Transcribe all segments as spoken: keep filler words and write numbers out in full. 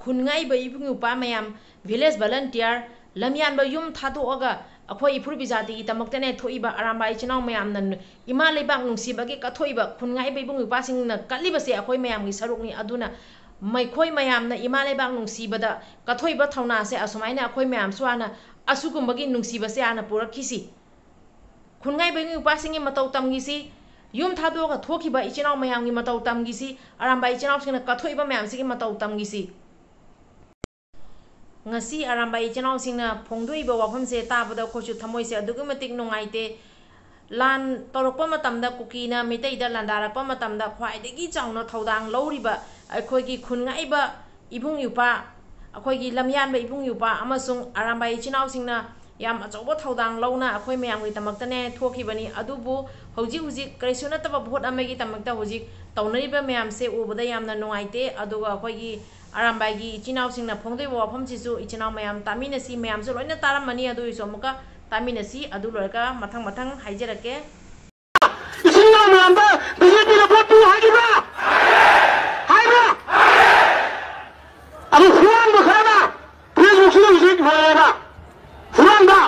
ꯈꯨꯟ ꯉꯥꯛꯏꯕ ꯏꯕꯨꯡ ꯏꯄ꯭ꯋꯥ ꯃꯌꯥꯝ, village volunteer, ꯂꯝꯌꯥꯟꯕ ꯌꯨꯝ ꯊꯥꯗꯣꯛꯑꯒ ꯑꯩꯈꯣꯏ ꯏꯐꯨꯔꯨꯞ ꯏꯖꯥꯇꯤꯒꯤꯗꯃꯛꯇꯅꯦ ꯊꯣꯛꯏꯕ ꯑꯔꯥꯝꯕꯥꯏ ꯏꯆꯤꯟ ꯏꯅꯥꯎ ꯃꯌꯥꯝꯅ ꯅꯨ-, ꯏꯃꯥ ꯂꯩꯕꯥꯛ ꯅꯨꯡꯁꯤꯕꯒꯤ ꯀꯠꯊꯣꯛꯏꯕ, ꯈꯨꯟ ꯉꯥꯛꯏꯕ ꯏꯕꯨꯡ ꯏꯄ꯭ꯋꯥꯁꯤꯡꯅ ꯀꯠꯂꯤꯕꯁꯦ ꯑꯩꯈꯣꯏ ꯃꯌꯥꯝꯒꯤ ꯁꯔꯨꯛꯅꯤ꯫ ꯑꯗꯨꯅ ꯃꯩꯈꯣꯏ ꯃꯌꯥꯝꯅ ꯏꯃꯥ ꯂꯩꯕꯥꯛ ꯅꯨꯡꯁꯤꯕꯗ ꯀꯠꯊꯣꯛꯏꯕ ꯊꯧꯅꯥꯁꯦ ꯑꯁꯨꯃꯥꯏꯅ ꯑꯩꯈꯣꯏ ꯃꯌꯥꯝꯁꯨ ꯍꯥꯟꯅ ꯑꯁꯤꯒꯨꯝꯕꯒꯤ ꯅꯨꯡꯁꯤꯕꯁꯦ ꯍꯥꯟꯅ ꯄꯨꯔꯛꯈꯤꯁꯤ꯫ ꯈꯨꯟꯉꯥꯏꯕ ꯏꯕꯨꯡ ꯏꯄ꯭ꯋꯥꯁꯤꯡꯒꯤ ꯃꯇꯧ ꯇꯝꯈꯤꯁꯤ꯫ ꯌꯨꯝ ꯊꯥꯗꯣꯛꯑꯒ ꯊꯣꯛꯈꯤꯕ ꯏꯆꯤꯟ ꯏꯅꯥꯎ ꯃꯌꯥꯝꯒꯤ ꯃꯇꯧ ꯇꯝꯈꯤꯁꯤ꯫ ꯑꯔꯥꯝꯕꯥꯏ ꯏꯆꯤꯟ ꯏꯅꯥꯎꯁꯤꯡꯅ ꯀꯠꯊꯣꯛꯏꯕ ꯃꯌꯥꯝꯁꯤꯒꯤ ꯃꯇꯧ ꯇꯝꯈꯤꯁꯤ꯫ ꯉꯁꯤ ꯑꯔꯥꯝꯕꯥꯏ ꯏꯆꯤꯟ ꯏꯅꯥꯎꯁꯤꯡꯅ ꯐꯣꯡꯗꯣꯛꯏꯕ ꯋꯥꯐꯝꯁꯦ ꯇꯥꯕꯗ ꯑꯩꯈꯣꯏꯁꯨ ꯊꯃꯣꯏꯁꯦ ꯑꯗꯨꯛꯀꯤ ꯃꯇꯤꯛ ꯅꯨꯡꯉꯥꯏꯇꯦ꯫ ꯂꯥꯟ ꯇꯧꯔꯛꯄ ꯃꯇꯝꯗ ꯀꯨꯀꯤꯅ ꯃꯤꯇꯩꯗ ꯂꯥꯟꯗꯥꯔꯛꯄ ꯃꯇꯝꯗ ꯈ꯭ꯋꯥꯏꯗꯒꯤ ꯆꯥꯎꯅ ꯊꯧꯗꯥꯡ ꯂꯧꯔꯤꯕ ꯑꯩꯈꯣꯏꯒꯤ ꯈꯨꯟ ꯉꯥꯛꯏꯕ ꯏꯕꯨꯡ ꯏꯄ꯭ꯋꯥ, ꯑꯩꯈꯣꯏꯒꯤ ꯂꯝꯌꯥꯟꯕ ꯏꯕꯨꯡ ꯏꯄ꯭ꯋꯥ ꯑꯃꯁꯨꯡ ꯑꯔꯥꯝꯕꯥꯏ ꯏꯆꯤꯟ ꯏꯅꯥꯎꯁꯤꯡꯅ ꯌꯥꯝ ꯑꯆꯧꯕ ꯊꯧꯗꯥꯡ ꯂꯧꯅ ꯑꯩꯈꯣꯏ ꯃꯌꯥꯝꯒꯤꯗꯃꯛꯇꯅꯦ ꯊꯣꯛꯈꯤꯕꯅꯤ꯫ ꯑꯗꯨꯕꯨ ꯍꯧꯖꯤꯛ ꯍꯧꯖꯤꯛ ꯀꯔꯤꯁꯨ ꯅꯠꯇꯕ ꯚꯣꯠ ꯑꯃꯒꯤꯗꯃꯛꯇ ꯍꯧꯖꯤꯛ ꯇꯧꯅꯔꯤꯕ ꯃꯌꯥꯝꯁꯦ ꯎꯕꯗ ꯌꯥꯝꯅ ꯅꯨꯡꯉꯥꯏꯇꯦ꯫ ꯑꯗꯨꯒ ꯑꯩꯈꯣꯏꯒꯤ ꯑꯔꯥꯝꯕꯥꯏꯒꯤ ꯏꯆꯤꯟ ꯏꯅꯥꯎꯁꯤꯡꯅ ꯐꯣꯡꯗꯣꯛꯏꯕ ꯋꯥꯐꯝꯁꯤꯁꯨ ꯏꯆꯤꯟ ꯏꯅꯥꯎ ꯃꯌꯥꯝ ꯇꯥꯃꯤꯟꯅꯁꯤ꯫ ꯃꯌꯥꯝꯁꯨ ꯂꯣꯏꯅ ꯇꯥꯔꯝꯃꯅꯤ, ꯑꯗꯨ ꯑꯣꯏꯔꯁꯨ ꯑꯃꯨꯛꯀ ꯇꯥꯃꯤꯟꯅꯁꯤ꯫ ꯑꯗꯨ ꯂꯣꯏꯔꯒ ꯃꯊꯪ ꯃꯊꯪ ꯍꯥꯏꯖꯔꯛꯀꯦ꯫ ꯏꯆꯤꯟ ꯏꯅꯥꯎ ꯃꯌꯥꯝꯗ ꯕꯤ ꯖꯦ ꯄꯤꯗ ꯚꯣꯠ ꯄꯤꯌꯨ ꯍꯥꯏꯈꯤꯕ꯭ꯔꯥ? ꯍꯥꯏꯕ꯭ꯔꯥ? ꯑꯗꯨ ꯍꯨꯔꯥꯟꯕ ꯈꯔꯅ ꯐꯦꯁꯕꯨꯛꯁꯤꯗ ꯍꯧꯖꯤꯛ ꯂꯣꯏꯔꯦꯕ꯫ ꯍꯨꯔꯥꯟꯕ!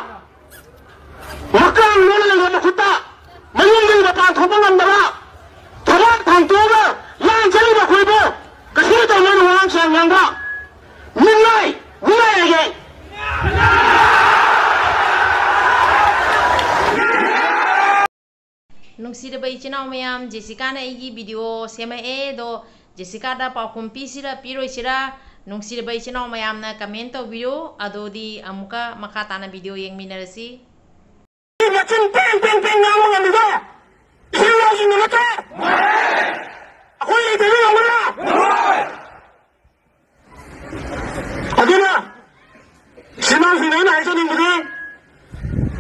ꯃꯀꯥꯡ ꯂꯣꯟꯅ ꯂꯩꯕ ꯃꯈꯨꯠꯇ ꯃꯌꯨꯝꯗꯒꯤ ꯃꯄꯥꯟ ꯊꯣꯛꯄ ꯉꯝꯗꯕ, ꯊꯕꯛ ꯊꯥꯡꯇꯣꯛꯑꯒ ꯂꯥꯟ ꯆꯠꯂꯤꯕ ꯑꯩꯈꯣꯏꯕꯨ ꯀꯩꯁꯨ ꯇꯧꯅꯣꯏꯅ ꯋꯥꯉꯥꯡ ꯁꯉꯥꯡ ꯉꯥꯡꯕ ꯃꯤꯅꯥꯏ, ꯃꯤꯅꯥꯏ ꯍꯥꯏꯒꯦ꯫ ꯅꯨꯡꯁꯤꯔꯕ ꯏꯆꯤꯟ ꯏꯅꯥꯎ ꯃꯌꯥꯝ, ꯖꯦꯁꯤꯀꯥꯅ ꯑꯩꯒꯤ video ꯁꯦꯝꯃꯛꯑꯦ꯫ ꯑꯗꯣ ꯖꯦꯁꯤꯀꯥꯗ ꯄꯥꯎꯈꯨꯝ ꯄꯤꯁꯤꯔꯥ ꯄꯤꯔꯣꯏꯁꯤꯔꯥ? ꯅꯨꯡꯁꯤꯔꯕ ꯏꯆꯤꯟ ꯏꯅꯥꯎ ꯃꯌꯥꯝꯅ comment ꯇꯧꯕꯤꯌꯨ꯫ ꯑꯗꯨꯗꯤ ꯑꯃꯨꯛꯀ ꯃꯈꯥ ꯇꯥꯅ video ꯌꯦꯡꯃꯤꯟꯅꯔꯁꯤ꯫ ꯃꯆꯤꯟ ꯄꯦꯡ ꯄꯦꯡ ꯄꯦꯡ ꯉꯥꯡꯕ ꯉꯝꯃꯤꯗꯣ ꯏꯆꯤꯟ ꯏꯅꯥꯎꯁꯤꯡꯗꯨ ꯅꯠꯇ꯭ꯔꯣ? ꯑꯩꯈꯣꯏ ꯂꯩꯇ꯭ꯔꯗꯤ ꯉꯝꯒꯗ꯭ꯔꯥ? ꯑꯗꯨꯅ ꯏꯆꯤꯟ ꯏꯅꯥꯎꯁꯤꯡꯗ ꯑꯩꯅ ꯍꯥꯏꯖꯅꯤꯡꯕꯗꯤ,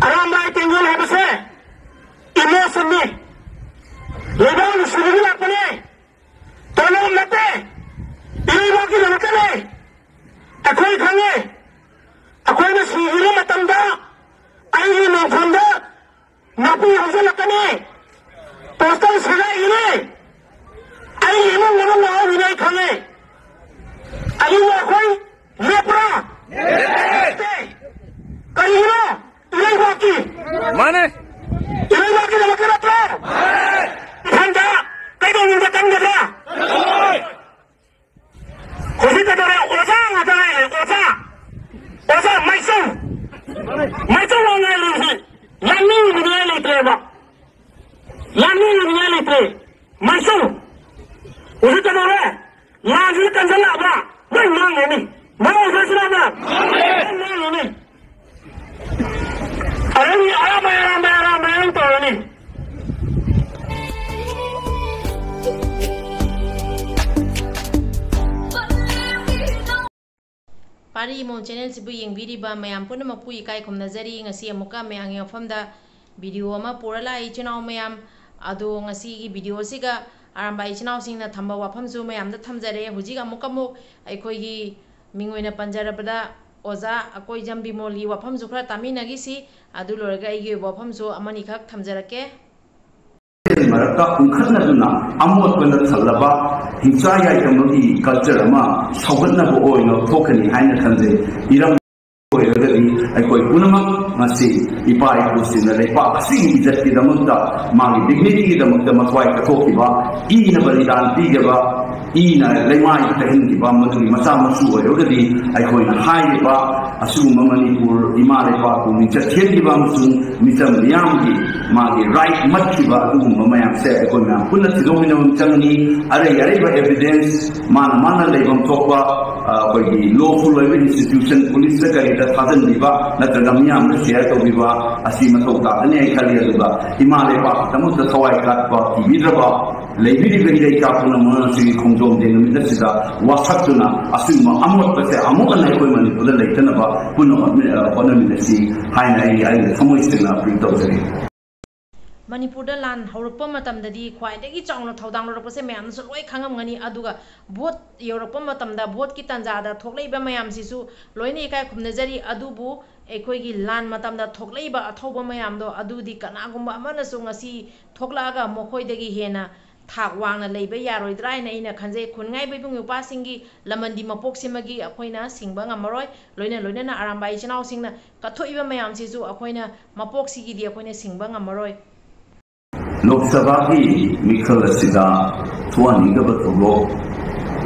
ꯑꯔꯥꯝꯕꯥꯏ ꯇꯦꯡꯒꯣꯜ ꯍꯥꯏꯕꯁꯦ emotion ꯅꯤ, ꯂꯩꯕꯥꯛ ꯅꯨꯡꯁꯤꯕꯒꯤ ꯂꯥꯛꯄꯅꯦ, ꯇꯣꯂꯣꯞ ꯅꯠꯇꯦ, ꯏꯔꯩꯕꯥꯛꯀꯤꯗꯃꯛꯇꯅꯦ꯫ ꯑꯩꯈꯣꯏ ꯈꯪꯉꯦ, ꯑꯩꯈꯣꯏꯅ ꯁꯤꯈꯤꯕ ꯃꯇꯝꯗ ꯑꯩꯒꯤ ꯃꯣꯡꯐꯝꯗ ꯅꯥꯄꯤ ꯍꯧꯖꯤꯜꯂꯛꯀꯅꯤ, ꯄꯣꯁꯇꯔ ꯁꯦꯒꯥꯏꯒꯅꯤ, ꯑꯩꯒꯤ ꯏꯃꯨꯡ ꯃꯅꯨꯡ ꯉꯥꯎꯍꯧꯒꯅꯤ, ꯑꯩ ꯈꯪꯉꯦ꯫ ꯑꯗꯨꯕꯨ ꯑꯩꯈꯣꯏ ꯀꯔꯤꯒꯤꯅꯣ? ꯏꯔꯩꯕꯥꯛꯀꯤ, ꯃꯥꯅꯦ꯫ ꯏꯔꯩꯕꯥꯛꯀꯤꯗꯃꯛꯇ ꯅꯠꯇ꯭ꯔꯣ? ꯏꯊꯟꯗ ꯀꯩꯗꯧꯅꯨꯡꯗ ꯆꯪꯒꯗ꯭ꯔꯥ? ꯍꯧꯖꯤꯛ ꯀꯩꯗꯧꯔꯦ? ꯑꯣꯖꯥ ꯉꯥꯛꯇ ꯉꯥꯏꯔꯦ, ꯑꯣꯖꯥ꯫ ꯑꯣꯖꯥ ꯃꯥꯏꯆꯧ꯫ ꯃꯥꯏꯆꯧ ꯉꯥꯏꯔꯦ ꯍꯧꯖꯤꯛ꯫ ꯂꯥꯟꯃꯤꯅꯤꯡꯉꯥꯏ ꯂꯩꯇ꯭ꯔꯦꯕ꯫ ꯂꯥꯟꯃꯤꯅꯤꯡꯉꯥꯏ ꯂꯩꯇ꯭ꯔꯦ꯫ ꯃꯥꯏꯆꯧ꯫ ꯍꯧꯖꯤꯛ ꯀꯩꯗꯧꯔꯦ? ꯂꯥꯟꯁꯤꯅ ꯀꯟꯁꯤꯜꯂꯛꯑꯕ꯫ ꯂꯣꯏ ꯃꯥꯡꯉꯅꯤ꯫ ꯃꯥꯡꯉꯣꯏꯗ꯭ꯔꯣ ꯁꯤꯅ? ꯂꯣꯏ ꯃꯥꯡꯉꯅꯤ꯫ ꯑꯗꯩꯗꯤ ꯑꯔꯥꯝꯕꯥꯏ, ꯑꯔꯥꯝꯕꯥꯏ, ꯑꯔꯥꯝꯕꯥꯏ ꯑꯗꯨꯝ ꯇꯧꯔꯅꯤ꯫ ꯄꯥꯔꯤ ꯏꯃꯣꯝ ꯆꯦꯅꯦꯜꯁꯤꯕꯨ ꯌꯦꯡꯕꯤꯔꯤꯕ ꯃꯌꯥꯝ ꯄꯨꯝꯅꯃꯛꯄꯨ ꯏꯀꯥꯏ ꯈꯨꯝꯅꯖꯔꯤ꯫ ꯉꯁꯤ ꯑꯃꯨꯛꯀ ꯃꯌꯥꯝꯒꯤ ꯃꯐꯝꯗ ꯚꯤꯗꯤꯑꯣ ꯑꯃ ꯄꯨꯔ ꯂꯥꯛꯏ, ꯏꯆꯤꯟ ꯏꯅꯥꯎ ꯃꯌꯥꯝ꯫ ꯑꯗꯣ ꯉꯁꯤꯒꯤ ꯚꯤꯗꯤꯑꯣꯁꯤꯒ ꯑꯔꯥꯝꯕꯥꯏ ꯏꯆꯤꯟ ꯏꯅꯥꯎꯁꯤꯡꯅ ꯊꯝꯕ ꯋꯥꯐꯝꯁꯨ ꯃꯌꯥꯝꯗ ꯊꯝꯖꯔꯦ꯫ ꯍꯧꯖꯤꯛ ꯑꯃꯨꯛ ꯑꯃꯨꯛ ꯑꯩꯈꯣꯏꯒꯤ ꯃꯤꯡ ꯑꯣꯏꯅ ꯄꯟꯖꯔꯕꯗ ꯑꯣꯖꯥ ꯑꯀꯣꯏꯖꯝ ꯕꯤꯃꯣꯜꯒꯤ ꯋꯥꯐꯝꯁꯨ ꯈꯔ ꯇꯥꯃꯤꯟꯅꯈꯤꯁꯤ꯫ ꯑꯗꯨ ꯂꯣꯏꯔꯒ ꯑꯩꯒꯤ ꯑꯣꯏꯕ ꯋꯥꯐꯝꯁꯨ ꯑꯃꯅꯤꯈꯛ ꯊꯝꯖꯔꯛꯀꯦ꯫ ꯃꯔꯛꯇ ꯎꯪꯈꯠꯅꯗꯨꯅ ꯑꯃꯣꯠꯄꯅ ꯊꯜꯂꯕ ꯍꯤꯡꯆꯥ ꯌꯥꯏꯐꯝꯒꯤ culture ꯑꯃ ꯁꯧꯒꯠꯅꯕ ꯑꯣꯏꯅ ꯊꯣꯛꯀꯅꯤ ꯍꯥꯏꯅ ꯈꯟꯖꯩ꯫ ꯏꯔꯝ ꯑꯣꯏꯔꯒꯗꯤ ꯑꯩꯈꯣꯏ ꯄꯨꯝꯅꯃꯛ ꯉꯁꯤ ꯏꯄꯥ ꯏꯄꯨꯁꯤꯡꯅ ꯂꯩꯄꯥꯛ ꯑꯁꯤꯒꯤ ꯏꯖꯠꯀꯤꯗꯃꯛꯇ, ꯃꯥꯒꯤ dignityꯒꯤꯗꯃꯛꯇ ꯃꯊ꯭ꯋꯥꯏ ꯀꯠꯊꯣꯛꯈꯤꯕ, ꯏꯅ ꯕꯂꯤꯗꯥꯟ ꯄꯤꯈꯤꯕ, ꯏꯅ ꯂꯩꯃꯥꯏ ꯇꯩꯍꯟꯈꯤꯕ ꯃꯗꯨꯒꯤ ꯃꯆꯥ ꯃꯁꯨ ꯑꯣꯏꯔꯒꯗꯤ ꯑꯩꯈꯣꯏꯅ ꯍꯥꯏꯔꯤꯕ ꯑꯁꯤꯒꯨꯝꯕ ꯃꯅꯤꯄꯨꯔ ꯏꯃꯥ ꯂꯩꯄꯥꯛꯄꯨ ꯃꯤꯡꯆꯠ ꯊꯦꯠꯈꯤꯕ ꯑꯃꯁꯨꯡ ꯃꯤꯆꯝ ꯃꯤꯌꯥꯝꯒꯤ ꯃꯥꯒꯤ right ꯃꯠꯈꯤꯕ ꯑꯗꯨꯒꯨꯝꯕ ꯃꯌꯥꯝꯁꯦ ꯑꯩꯈꯣꯏ ꯃꯌꯥꯝ ꯄꯨꯟꯅ ꯊꯤꯗꯣꯛꯃꯤꯟꯅꯕ ꯑꯃ ꯆꯪꯉꯤ꯫ ꯑꯔꯩ ꯑꯔꯩꯕ evidence ꯃꯥꯅ ꯃꯥꯅ ꯂꯩꯐꯝ ꯊꯣꯛꯄ, ꯑ, ꯑꯩꯈꯣꯏꯒꯤ lawful ꯑꯣꯏꯕ institution, policeꯇ ꯀꯔꯤꯗ ꯊꯥꯖꯤꯟꯕꯤꯕ ꯅꯠꯇ꯭ꯔꯒ ꯃꯤꯌꯥꯝꯗ share ꯇꯧꯕꯤꯕ ꯑꯁꯤ ꯃꯊꯧ ꯇꯥꯒꯅꯤ ꯍꯥꯏꯅ ꯈꯜꯂꯤ꯫ ꯑꯗꯨꯒ ꯏꯃꯥ ꯂꯩꯄꯥꯛꯀꯤꯗꯃꯛꯇ ꯊꯋꯥꯏ ꯀꯠꯄ ꯄꯤꯕꯤꯗ꯭ꯔꯕ ꯂꯩꯕꯤꯔꯤꯕ ꯏꯔꯩ ꯀꯥ ꯄꯨꯝꯅꯃꯛ ꯉꯁꯤꯒꯤ ꯈꯣꯡꯖꯣꯝ ꯗꯦ ꯅꯨꯃꯤꯠ ꯑꯁꯤꯗ ꯋꯥꯁꯛꯇꯨꯅ ꯑꯁꯤꯒꯨꯝꯕ ꯑꯃꯣꯠꯄꯁꯦ ꯑꯃꯨꯛ ꯍꯟꯅ ꯑꯩꯈꯣꯏ ꯃꯅꯤꯄꯨꯔꯗ ꯂꯩꯇꯅꯕ ꯄꯨꯟꯅ ꯍꯣꯠꯅ-, ꯍꯣꯠꯅꯃꯤꯟꯅꯁꯤ ꯍꯥꯏꯅ ꯑꯩ ꯑꯩꯒꯤ ꯊꯃꯣꯏ ꯁꯦꯡꯅ appeal ꯇꯧꯖꯔꯤ꯫ ꯃꯅꯤꯄꯨꯔꯗ ꯂꯥꯟ ꯍꯧꯔꯛꯄ ꯃꯇꯝꯗꯗꯤ ꯈ꯭ꯋꯥꯏꯗꯒꯤ ꯆꯥꯎꯅ ꯊꯧꯗꯥꯡ ꯂꯧꯔꯛꯄꯁꯦ ꯃꯌꯥꯝꯅꯁꯨ ꯂꯣꯏ ꯈꯪꯉꯝꯒꯅꯤ꯫ ꯑꯗꯨꯒ vote ꯌꯧꯔꯛꯄ ꯃꯇꯝꯗ, voteꯀꯤ ꯇꯥꯟꯖꯥꯗ ꯊꯣꯛꯂꯛꯏꯕ ꯃꯌꯥꯝꯁꯤꯁꯨ ꯂꯣꯏꯅ ꯏꯀꯥꯏ ꯈꯨꯝꯅꯖꯔꯤ꯫ ꯑꯗꯨꯕꯨ ꯑꯩꯈꯣꯏꯒꯤ ꯂꯥꯟ ꯃꯇꯝꯗ ꯊꯣꯛꯂꯛꯏꯕ ꯑꯊꯧꯕ ꯃꯌꯥꯝꯗꯣ ꯑꯗꯨꯗꯤ ꯀꯅꯥꯒꯨꯝꯕ ꯑꯃꯅꯁꯨ ꯉꯁꯤ ꯊꯣꯛꯂꯛꯑꯒ ꯃꯈꯣꯏꯗꯒꯤ ꯍꯦꯟꯅ ꯊꯥꯛ ꯋꯥꯡꯅ ꯂꯩꯕ ꯌꯥꯔꯣꯏꯗ꯭ꯔꯥ ꯍꯥꯏꯅ ꯑꯩꯅ ꯈꯟꯖꯩ꯫ ꯈꯨꯟꯉꯥꯏꯕ ꯏꯕꯨꯡ ꯏꯄ꯭ꯋꯥꯁꯤꯡꯒꯤ ꯂꯃꯟꯗꯤ ꯃꯄꯣꯛꯁꯤꯃꯒꯤ ꯑꯩꯈꯣꯏꯅ ꯁꯤꯡꯕ ꯉꯝꯃꯔꯣꯏ꯫ ꯂꯣꯏꯅ ꯂꯣꯏꯅꯅ ꯑꯔꯥꯝꯕꯥꯏ ꯏꯆꯤꯟ ꯏꯅꯥꯎꯁꯤꯡꯅ ꯀꯠꯊꯣꯛꯏꯕ ꯃꯌꯥꯝꯁꯤꯁꯨ ꯑꯩꯈꯣꯏꯅ ꯃꯄꯣꯛꯁꯤꯒꯤꯗꯤ ꯑꯩꯈꯣꯏꯅ ꯁꯤꯡꯕ ꯉꯝꯃꯔꯣꯏ꯫ ꯂꯣꯛ ꯁꯚꯥꯒꯤ ꯃꯤꯈꯜ ꯑꯁꯤꯗ ꯊꯣꯛꯍꯟꯅꯤꯡꯗꯕ ꯊꯧꯗꯣꯛ,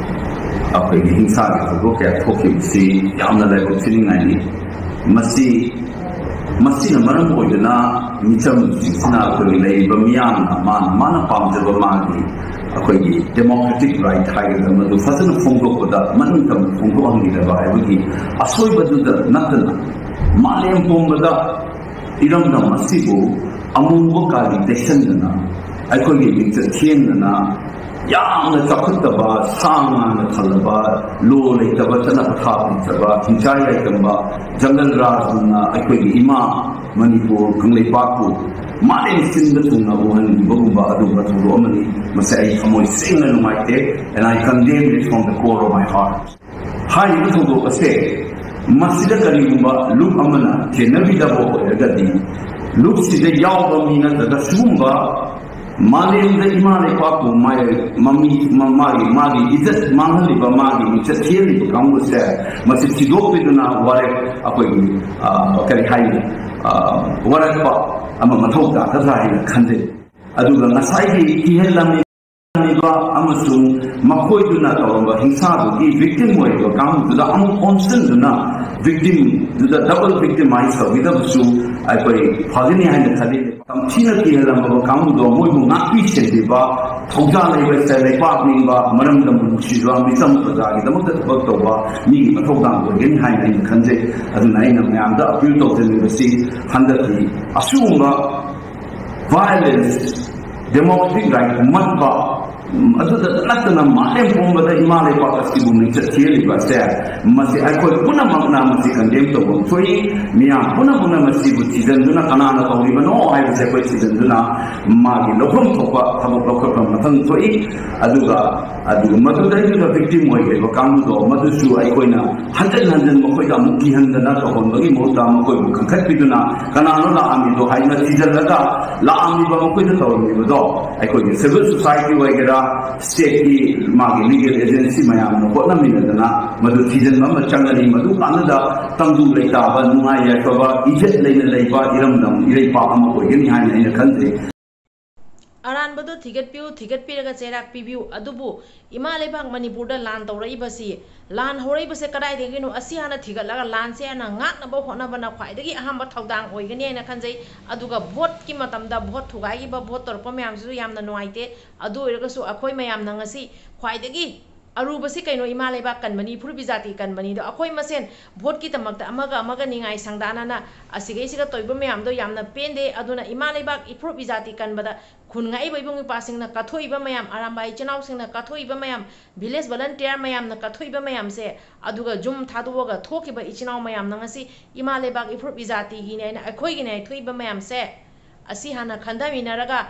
ꯑꯩꯈꯣꯏꯒꯤ ꯍꯤꯡꯁꯥꯒꯤ ꯊꯧꯗꯣꯛ ꯀꯌꯥ ꯊꯣꯛꯈꯤꯕꯁꯤ ꯌꯥꯝꯅ ꯂꯥꯏꯕꯛ ꯊꯤꯅꯤꯡꯉꯥꯏꯅꯤ꯫ ꯃꯁꯤ ꯃꯁꯤꯅ ꯃꯔꯝ ꯑꯣꯏꯗꯨꯅ ꯃꯤꯆꯝꯁꯤꯡꯁꯤꯅ ꯑꯩꯈꯣꯏꯒꯤ ꯂꯩꯔꯤꯕ ꯃꯤꯌꯥꯝꯅ ꯃꯥꯅ ꯃꯥꯅ ꯄꯥꯝꯖꯕ ꯃꯥꯒꯤ ꯑꯩꯈꯣꯏꯒꯤ democratic right ꯍꯥꯏꯒꯗ꯭ꯔꯥ ꯃꯗꯨ ꯐꯖꯅ ꯐꯣꯡꯗꯣꯛꯄꯗ ꯃꯅꯤꯡ ꯇꯝꯅ ꯐꯣꯡꯗꯣꯛꯍꯟꯈꯤꯗꯕ ꯍꯥꯏꯕꯒꯤ ꯑꯁꯣꯏꯕꯗꯨꯗ ꯅꯠꯇꯅ ꯃꯥꯂꯦꯝ ꯄꯨꯝꯕꯗ ꯏꯔꯝꯗꯝ ꯑꯁꯤꯕꯨ ꯑꯃꯨꯕ ꯀꯥꯂꯤ ꯇꯩꯁꯟꯗꯅ ꯑꯩꯈꯣꯏꯒꯤ ꯃꯤꯡꯆꯠ ꯊꯤꯍꯟꯗꯅ ꯌꯥꯝꯅ ꯆꯥꯎꯈꯠꯇꯕ ꯁꯥ ꯉꯥꯅ ꯊꯜꯂꯕ ꯂꯣ ꯂꯩꯇꯕ ꯆꯠꯅ ꯄꯊꯥꯞ ꯂꯩꯇꯕ ꯍꯤꯡꯆꯥꯏ ꯌꯥꯏꯇꯝꯕ ꯖꯪꯒꯜ ꯔꯥꯖꯒꯨꯝꯅ ꯑꯩꯈꯣꯏꯒꯤ ꯏꯃꯥ ꯃꯅꯤꯄꯨꯔ ꯀꯪꯂꯩꯄꯥꯛꯄꯨ ꯃꯥꯂꯦꯝ ꯁꯤꯟꯕ ꯊꯨꯡꯅ ꯎꯍꯟꯈꯤꯕꯒꯨꯝꯕ ꯑꯗꯨꯒꯨꯝꯕ ꯊꯧꯗꯣꯛ ꯑꯃꯅꯤ꯫ ꯃꯁꯤ ꯑꯩ ꯊꯃꯣꯏ ꯁꯦꯡꯅ ꯅꯨꯡꯉꯥꯏꯇꯦ, and I condemn it from the core of my heart. ꯍꯥꯏꯔꯤꯕ ꯊꯧꯗꯣꯛ ꯑꯁꯦ ꯃꯁꯤꯗ ꯀꯔꯤꯒꯨꯝꯕ ꯂꯨꯞ ꯑꯃꯅ ꯆꯦꯟꯅꯕꯤꯗꯕ ꯑꯣꯏꯔꯒꯗꯤ, ꯂꯨꯞꯁꯤꯗ ꯌꯥꯎꯕ ꯃꯤ ꯅꯠꯇ꯭ꯔꯒ ꯁꯤꯒꯨꯝꯕ ꯃꯥꯂꯦꯝꯗ ꯏꯃꯥ ꯂꯩꯄꯥꯛꯄꯨ ꯃꯥꯒꯤ ꯃꯃꯤ ꯃꯥꯒꯤ ꯃꯥꯒꯤ ꯏꯖꯠ ꯃꯥꯡꯍꯜꯂꯤꯕ, ꯃꯥꯒꯤ ꯃꯤꯡꯆꯠ ꯊꯤꯍꯜꯂꯤꯕ ꯀꯥꯡꯕꯨꯁꯦ ꯃꯁꯤ ꯊꯤꯗꯣꯛꯄꯤꯗꯨꯅ ꯋꯥꯔꯦꯞ ꯑꯩꯈꯣꯏꯒꯤ ꯀꯔꯤ ꯍꯥꯏꯅꯤ, ꯋꯥꯔꯛꯄ ꯑꯃ ꯃꯊꯧ ꯇꯥꯒꯗ꯭ꯔꯥ ꯍꯥꯏꯅ ꯈꯟꯖꯩ꯫ ꯑꯗꯨꯒ ꯉꯁꯥꯏꯒꯤ ꯀꯤꯍꯜꯂꯝꯃꯤ ꯂꯝꯃꯤꯕ ꯑꯃꯁꯨꯡ ꯃꯈꯣꯏꯗꯨꯅ ꯇꯧꯔꯝꯕ ꯍꯤꯡꯁꯥꯗꯨꯒꯤ victim ꯑꯣꯏꯔꯤꯕ ꯀꯥꯡꯕꯨꯗꯨꯗ ꯑꯃꯨꯛ ꯑꯣꯟꯁꯤꯟꯗꯨꯅ victimꯗꯨꯗ double victimize ꯇꯧꯕꯤꯗꯕꯁꯨ ꯑꯩꯈꯣꯏ ꯐꯒꯅꯤ ꯍꯥꯏꯅ ꯈꯜꯂꯤ꯫ ꯇꯝꯊꯤꯅ ꯀꯤꯍꯜꯂꯝꯃꯕ ꯀꯥꯡꯕꯨꯗꯣ ꯃꯣꯏꯕꯨ ꯉꯥꯛꯄꯤ ꯁꯦꯟꯕꯤꯕ, ꯊꯧꯖꯥꯜ ꯂꯩꯕ ꯂꯩꯄꯥꯛ ꯅꯤꯡꯕ, ꯃꯔꯝꯗꯝ ꯅꯨꯡꯁꯤꯕ, ꯃꯤꯆꯝ ꯄ꯭ꯔꯖꯥꯒꯤꯗꯃꯛꯇ ꯊꯕꯛ ꯇꯧꯕ ꯃꯤꯒꯤ ꯃꯊꯧꯗꯥꯡ ꯑꯣꯏꯒꯅꯤ ꯍꯥꯏꯅ ꯑꯩꯅ ꯈꯟꯖꯩ꯫ ꯑꯗꯨꯅ ꯑꯩꯅ ꯃꯌꯥꯝꯗ appeal ꯇꯧꯖꯅꯤꯡꯕꯁꯤ ꯍꯟꯗꯛꯀꯤ ꯑꯁꯤꯒꯨꯝꯕ violence, democratic right ꯃꯠꯄ ꯑꯗꯨꯗ ꯅꯠꯇꯅ ꯃꯥꯂꯦꯝ ꯄꯨꯝꯕꯗ ꯏꯃꯥ ꯂꯩꯕꯥꯛ ꯑꯁꯤꯕꯨ ꯃꯤꯡꯆꯠ ꯊꯤꯍꯜꯂꯤꯕ ꯑꯁꯦ, ꯃꯁꯤ ꯑꯩꯈꯣꯏ ꯄꯨꯝꯅꯃꯛꯅ ꯃꯁꯤ ꯀꯟꯗꯦꯝ ꯇꯧꯕ ꯊꯣꯛꯏ꯫ ꯃꯤꯌꯥꯝ ꯄꯨꯝꯅꯃꯛꯅ ꯃꯁꯤꯕꯨ ꯊꯤꯖꯤꯟꯗꯨꯅ ꯀꯅꯥꯅ ꯇꯧꯔꯤꯕꯅꯣ ꯍꯥꯏꯕꯁꯦ ꯑꯩꯈꯣꯏ ꯊꯤꯖꯤꯟꯗꯨꯅ ꯃꯥꯒꯤ ꯂꯧꯐꯝ ꯊꯣꯛꯄ ꯊꯕꯛ ꯂꯧꯈꯠꯄ ꯃꯊꯧ ꯊꯣꯛꯏ꯫ ꯑꯗꯨꯒ ꯑꯗꯨꯒ ꯃꯗꯨꯗꯩꯗꯨꯗ ꯚꯤꯛꯇꯤꯝ ꯑꯣꯏꯈ꯭ꯔꯤꯕ ꯀꯥꯡꯕꯨꯗꯣ ꯃꯗꯨꯁꯨ ꯑꯩꯈꯣꯏꯅ ꯍꯟꯖꯤꯟ ꯍꯟꯖꯤꯟ ꯃꯈꯣꯏꯗ ꯑꯃꯨꯛ ꯀꯤꯍꯟꯗꯅ ꯇꯧꯍꯟꯕꯒꯤ ꯃꯍꯨꯠꯇ ꯃꯈꯣꯏꯕꯨ ꯀꯟꯈꯠꯄꯤꯗꯨꯅ ꯀꯅꯥꯅꯣ ꯂꯥꯛꯑꯝꯃꯤꯗꯣ ꯍꯥꯏꯅ ꯊꯤꯖꯤꯜꯂꯒ ꯂꯥꯛꯑꯝꯃꯤꯕ ꯃꯈꯣꯏꯗ ꯇꯧꯔꯝꯃꯤꯕꯗꯣ ꯑꯩꯈꯣꯏꯒꯤ ꯁꯤꯚꯤꯜ ꯁꯣꯁꯥꯏꯇꯤ ꯑꯣꯏꯒꯦꯔꯥ, ꯁ꯭ꯇꯦꯠꯀꯤ ꯃꯥꯒꯤ ꯂꯤꯒꯦꯜ ꯑꯦꯖꯦꯟꯁꯤ ꯃꯌꯥꯝꯅ ꯍꯣꯠꯅꯃꯤꯟꯅꯗꯅ ꯃꯗꯨ ꯊꯤꯖꯤꯟꯕ ꯑꯃ ꯆꯪꯒꯅꯤ꯫ ꯃꯗꯨ ꯀꯥꯟꯗꯨꯗ ꯇꯪꯗꯨ ꯂꯩꯇꯥꯕ, ꯅꯨꯡꯉꯥꯏ ꯌꯥꯏꯐꯕ, ꯏꯖꯠ ꯂꯩꯅ ꯂꯩꯕ ꯏꯔꯝꯗꯝ ꯏꯔꯩꯄꯥꯛ ꯑꯃ ꯑꯣꯏꯒꯅꯤ ꯍꯥꯏꯅ ꯑꯩꯅ ꯈꯟꯖꯩ꯫ ꯑꯔꯥꯟꯕꯗꯨ ꯊꯤꯒꯠꯄꯤꯌꯨ, ꯊꯤꯒꯠꯄꯤꯔꯒ ꯆꯩꯔꯥꯛ ꯄꯤꯕꯤꯌꯨ꯫ ꯑꯗꯨꯕꯨ ꯏꯃꯥ ꯂꯩꯕꯥꯛ ꯃꯅꯤꯄꯨꯔꯗ ꯂꯥꯟ ꯇꯧꯔꯛꯏꯕꯁꯤ, ꯂꯥꯟ ꯍꯧꯔꯛꯏꯕꯁꯦ ꯀꯗꯥꯏꯗꯒꯤꯅꯣ? ꯑꯁꯤ ꯍꯥꯟꯅ ꯊꯤꯒꯠꯂꯒ ꯂꯥꯟꯁꯦ ꯍꯥꯟꯅ ꯉꯥꯛꯅꯕ ꯍꯣꯠꯅꯕꯅ ꯈ꯭ꯋꯥꯏꯗꯒꯤ ꯑꯍꯥꯟꯕ ꯊꯧꯗꯥꯡ ꯑꯣꯏꯒꯅꯤ ꯍꯥꯏꯅ ꯈꯟꯖꯩ꯫ ꯑꯗꯨꯒ ꯚꯣꯠꯀꯤ ꯃꯇꯝꯗ ꯚꯣꯠ ꯊꯨꯒꯥꯏꯈꯤꯕ, ꯚꯣꯠ ꯇꯧꯔꯛꯄ ꯃꯌꯥꯝꯁꯤꯁꯨ ꯌꯥꯝꯅ ꯅꯨꯡꯉꯥꯏꯇꯦ꯫ ꯑꯗꯨ ꯑꯣꯏꯔꯒꯁꯨ ꯑꯩꯈꯣꯏ ꯃꯌꯥꯝꯅ ꯉꯁꯤ ꯈ꯭ꯋꯥꯏꯗꯒꯤ ꯑꯔꯨꯕꯁꯤ ꯀꯩꯅꯣ? ꯏꯃꯥ ꯂꯩꯕꯥꯛ ꯀꯟꯕꯅꯤ, ꯏꯐꯨꯔꯨꯞ ꯏꯖꯥꯇꯤ ꯀꯟꯕꯅꯤꯗꯣ ꯑꯩꯈꯣꯏ ꯃꯁꯦꯟ ꯚꯣꯠꯀꯤꯗꯃꯛꯇ ꯑꯃꯒ ꯑꯃꯒ ꯅꯤꯡꯉꯥꯏ ꯁꯪꯗꯥꯅꯅ ꯑꯁꯤꯒꯩꯁꯤꯒ ꯇꯧꯔꯤꯕ ꯃꯌꯥꯝꯗꯣ ꯌꯥꯝꯅ ꯄꯦꯟꯗꯦ꯫ ꯑꯗꯨꯅ ꯏꯃꯥ ꯂꯩꯕꯥꯛ ꯏꯐꯨꯔꯨꯞ ꯏꯖꯥꯇꯤꯒꯤ ꯀꯟꯕꯗ ꯈꯨꯟ ꯉꯥꯛꯏꯕ ꯏꯕꯨꯡ ꯏꯄ꯭ꯋꯥꯁꯤꯡꯅ ꯀꯠꯊꯣꯛꯏꯕ ꯃꯌꯥꯝ, ꯑꯔꯥꯝꯕꯥꯏ ꯏꯆꯤꯟ ꯏꯅꯥꯎꯁꯤꯡꯅ ꯀꯠꯊꯣꯛꯏꯕ ꯃꯌꯥꯝ, ꯚꯤꯂꯦꯖ ꯚꯣꯂꯟꯇꯤꯌꯔ ꯃꯌꯥꯝꯅ ꯀꯠꯊꯣꯛꯏꯕ ꯃꯌꯥꯝꯁꯦ, ꯑꯗꯨꯒ ꯌꯨꯝ ꯊꯥꯗꯣꯛꯑꯒ ꯊꯣꯛꯈꯤꯕ ꯏꯆꯤꯟ ꯏꯅꯥꯎ ꯃꯌꯥꯝꯅ ꯉꯁꯤ ꯏꯃꯥ ꯂꯩꯕꯥꯛ ꯏꯐꯨꯔꯨꯞ ꯏꯖꯥꯇꯤꯒꯤꯅꯦꯅ ꯑꯩꯈꯣꯏꯒꯤꯅꯦ ꯊꯣꯛꯏꯕ ꯃꯌꯥꯝꯁꯦ, ꯑꯁꯤ ꯍꯥꯟꯅ ꯈꯟꯊꯃꯤꯟꯅꯔꯒ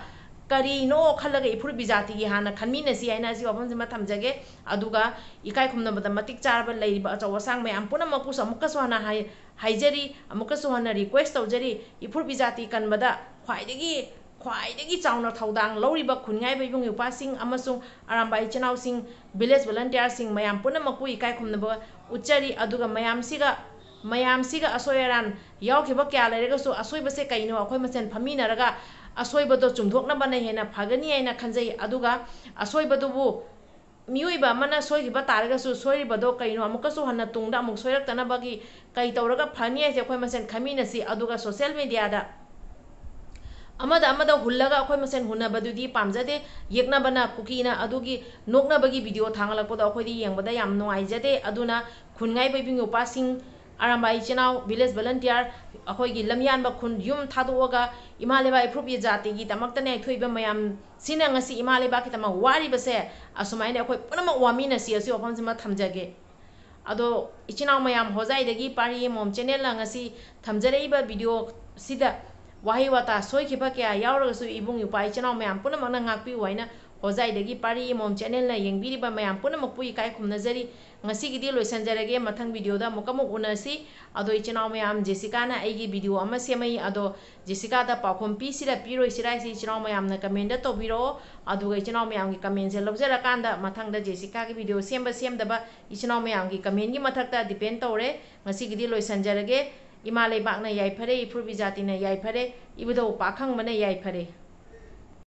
ꯀꯔꯤꯅꯣ ꯈꯜꯂꯒ ꯏꯐꯨꯔꯨꯞ ꯏꯖꯥꯇꯤꯒꯤ ꯍꯥꯟꯅ ꯈꯟꯃꯤꯟꯅꯁꯤ ꯍꯥꯏꯅ ꯑꯁꯤ ꯋꯥꯐꯝꯁꯤꯃ ꯊꯝꯖꯒꯦ꯫ ꯑꯗꯨꯒ ꯏꯀꯥꯏ ꯈꯨꯝꯅꯕꯗ ꯃꯇꯤꯛ ꯆꯥꯔꯕ ꯂꯩꯔꯤꯕ ꯑꯆꯧ ꯑꯁꯥꯡ ꯃꯌꯥꯝ ꯄꯨꯝꯅꯃꯛꯄꯨꯁꯨ ꯑꯃꯨꯛꯀꯁꯨ ꯍꯟꯅ ꯍꯥꯏ-, ꯍꯥꯏꯖꯔꯤ, ꯑꯃꯨꯛꯀꯁꯨ ꯍꯟꯅ ꯔꯤꯀ꯭ꯋꯦꯁ ꯇꯧꯖꯔꯤ, ꯏꯐꯨꯔꯨꯞ ꯏꯖꯥꯇꯤ ꯀꯟꯕꯗ ꯈ꯭ꯋꯥꯏꯗꯒꯤ, ꯈ꯭ꯋꯥꯏꯗꯒꯤ ꯆꯥꯎꯅ ꯊꯧꯗꯥꯡ ꯂꯧꯔꯤꯕ ꯈꯨꯟꯉꯥꯏꯕ ꯏꯕꯨꯡ ꯏꯄ꯭ꯋꯥꯁꯤꯡ ꯑꯃꯁꯨꯡ ꯑꯔꯥꯝꯕꯥꯏ ꯏꯆꯤꯟ ꯏꯅꯥꯎꯁꯤꯡ, ꯚꯤꯂꯦꯖ ꯚꯣꯂꯟꯇꯤꯌꯔꯁꯤꯡ ꯃꯌꯥꯝ ꯄꯨꯝꯅꯃꯛꯄꯨ ꯏꯀꯥꯏ ꯈꯨꯝꯅꯕ ꯎꯠꯆꯔꯤ꯫ ꯑꯗꯨꯒ ꯃꯌꯥꯝꯁꯤꯒ, ꯃꯌꯥꯝꯁꯤꯒ ꯑꯁꯣꯏ ꯑꯔꯥꯟ ꯌꯥꯎꯈꯤꯕ ꯀꯌꯥ ꯂꯩꯔꯒꯁꯨ ꯑꯁꯣꯏꯕꯁꯦ ꯀꯩꯅꯣ ꯑꯩꯈꯣꯏ ꯃꯁꯦꯟ ꯐꯝꯃꯤꯟꯅꯔꯒ ꯑꯁꯣꯏꯕꯗꯣ ꯆꯨꯝꯊꯣꯛꯅꯕꯅ ꯍꯦꯟꯅ ꯐꯒꯅꯤ ꯍꯥꯏꯅ ꯈꯟꯖꯩ꯫ ꯑꯗꯨꯒ ꯑꯁꯣꯏꯕꯗꯨꯕꯨ ꯃꯤꯑꯣꯏꯕ ꯑꯃꯅ ꯁꯣꯏꯈꯤꯕ ꯇꯥꯔꯒꯁꯨ ꯁꯣꯏꯔꯤꯕꯗꯣ ꯀꯩꯅꯣ ꯑꯃꯨꯛꯀꯁꯨ ꯍꯟꯅ ꯇꯨꯡꯗ ꯑꯃꯨꯛ ꯁꯣꯏꯔꯛꯇꯅꯕꯒꯤ ꯀꯩ ꯇꯧꯔꯒ ꯐꯅꯤ ꯍꯥꯏꯁꯦ ꯑꯩꯈꯣꯏ ꯃꯁꯦꯟ ꯈꯟꯃꯤꯟꯅꯁꯤ꯫ ꯑꯗꯨꯒ ꯁꯣꯁꯤꯌꯦꯜ ꯃꯦꯗꯤꯌꯥꯗ ꯑꯃꯗ ꯑꯃꯗ ꯍꯨꯜꯂꯒ ꯑꯩꯈꯣꯏ ꯃꯁꯦꯟ ꯍꯨꯟꯅꯕꯗꯨꯗꯤ ꯄꯥꯝꯖꯗꯦ꯫ ꯌꯦꯛꯅꯕꯅ, ꯀꯨꯀꯤꯅ ꯑꯗꯨꯒꯤ ꯅꯣꯛꯅꯕꯒꯤ ꯚꯤꯗꯤꯑꯣ ꯊꯥꯡꯒꯠꯂꯛꯄꯗꯣ ꯑꯩꯈꯣꯏꯗꯤ ꯌꯦꯡꯕꯗ ꯌꯥꯝ ꯅꯨꯡꯉꯥꯏꯖꯗꯦ꯫ ꯑꯗꯨꯅ ꯈꯨꯟꯉꯥꯏꯕ ꯏꯕꯨꯡ ꯏꯄ꯭ꯋꯥꯁꯤꯡ, ꯑꯔꯥꯝꯕꯥꯏ ꯏꯆꯤꯟ ꯏꯅꯥꯎ village volunteer, ꯑꯩꯈꯣꯏꯒꯤ ꯂꯝꯌꯥꯟꯕ ꯈꯨꯟ ꯌꯨꯝ ꯊꯥꯗꯣꯛꯑꯒ ꯏꯃꯥ ꯂꯩꯕꯥꯛ ꯏꯐꯨꯔꯨꯞ ꯏꯖꯥꯇꯤꯒꯤꯗꯃꯛꯇ ꯅꯥꯏꯊꯣꯛꯏꯕ ꯃꯌꯥꯝꯁꯤꯅ ꯉꯁꯤ ꯏꯃꯥ ꯂꯩꯕꯥꯛꯀꯤꯗꯃꯛ ꯋꯥꯔꯤꯕꯁꯦ, ꯑꯁꯨꯃꯥꯏꯅ ꯑꯩꯈꯣꯏ ꯄꯨꯝꯅꯃꯛ ꯋꯥꯃꯤꯟꯅꯁꯤ ꯑꯁꯤ ꯋꯥꯐꯝꯁꯤꯃ ꯊꯝꯖꯒꯦ꯫ ꯑꯗꯣ ꯏꯆꯤꯟ ꯏꯅꯥꯎ ꯃꯌꯥꯝ, ꯍꯣꯖꯥꯏꯗꯒꯤ ꯄꯥꯔꯤ ꯑꯃꯃꯝ channelꯅ ꯉꯁꯤ ꯊꯝꯖꯔꯛꯏꯕ videoꯁꯤꯗ ꯋꯥꯍꯩ ꯋꯥꯇꯥ ꯁꯣꯏꯈꯤꯕ ꯀꯌꯥ ꯌꯥꯎꯔꯒꯁꯨ ꯏꯕꯨꯡ ꯏꯄ꯭ꯋꯥ ꯏꯆꯤꯟ ꯏꯅꯥꯎ ꯃꯌꯥꯝ ꯄꯨꯝꯅꯃꯛꯅ ꯉꯥꯛꯄꯤꯌꯨ ꯍꯥꯏꯅ ꯍꯣꯖꯥꯏꯗꯒꯤ ꯄꯥꯔꯤ ꯑꯃꯃꯝ channelꯅ ꯌꯦꯡꯕꯤꯔꯤꯕ ꯃꯌꯥꯝ ꯄꯨꯝꯅꯃꯛꯄꯨ ꯏꯀꯥꯏ ꯈꯨꯝꯅꯖꯔꯤ꯫ ꯉꯁꯤꯒꯤꯗꯤ ꯂꯣꯏꯁꯤꯟꯖꯔꯒꯦ꯫ ꯃꯊꯪ videoꯗ ꯑꯃꯨꯛꯀ ꯑꯃꯨꯛ ꯎꯅꯁꯤ꯫ ꯑꯗꯣ ꯏꯆꯤꯟ ꯏꯅꯥꯎ ꯃꯌꯥꯝ, ꯖꯦꯁꯤꯀꯥꯅ ꯑꯩꯒꯤ video ꯑꯃ ꯁꯦꯝꯃꯛꯏ꯫ ꯑꯗꯣ ꯖꯦꯁꯤꯀꯥꯗ ꯄꯥꯎꯈꯨꯝ ꯄꯤꯁꯤꯔꯥ ꯄꯤꯔꯣꯏꯁꯤꯔꯥ ꯍꯥꯏꯁꯤ ꯏꯆꯤꯟ ꯏꯅꯥꯎ ꯃꯌꯥꯝꯅ commentꯇ ꯇꯧꯕꯤꯔꯛꯑꯣ꯫ ꯑꯗꯨꯒ ꯏꯆꯤꯟ ꯏꯅꯥꯎ ꯃꯌꯥꯝꯒꯤ commentꯁꯦ ꯂꯧꯖꯔꯀꯥꯟꯗ ꯃꯊꯪꯗ ꯖꯦꯁꯤꯀꯥꯒꯤ video ꯁꯦꯝꯕ ꯁꯦꯝꯗꯕ ꯏꯆꯤꯟ ꯏꯅꯥꯎ ꯃꯌꯥꯝꯒꯤ commentꯀꯤ ꯃꯊꯛꯇ depend ꯇꯧꯔꯦ꯫ ꯉꯁꯤꯒꯤꯗꯤ ꯂꯣꯏꯁꯤꯟꯖꯔꯒꯦ꯫ ꯏꯃꯥ ꯂꯩꯕꯥꯛꯅ ꯌꯥꯏꯐꯔꯦ, ꯏꯐꯨꯔꯨꯞ ꯏꯖꯥꯇꯤꯅ ꯌꯥꯏꯐꯔꯦ, ꯏꯕꯨꯙꯧ ꯄꯥꯈꯪꯕꯅ ꯌꯥꯏꯐꯔꯦ꯫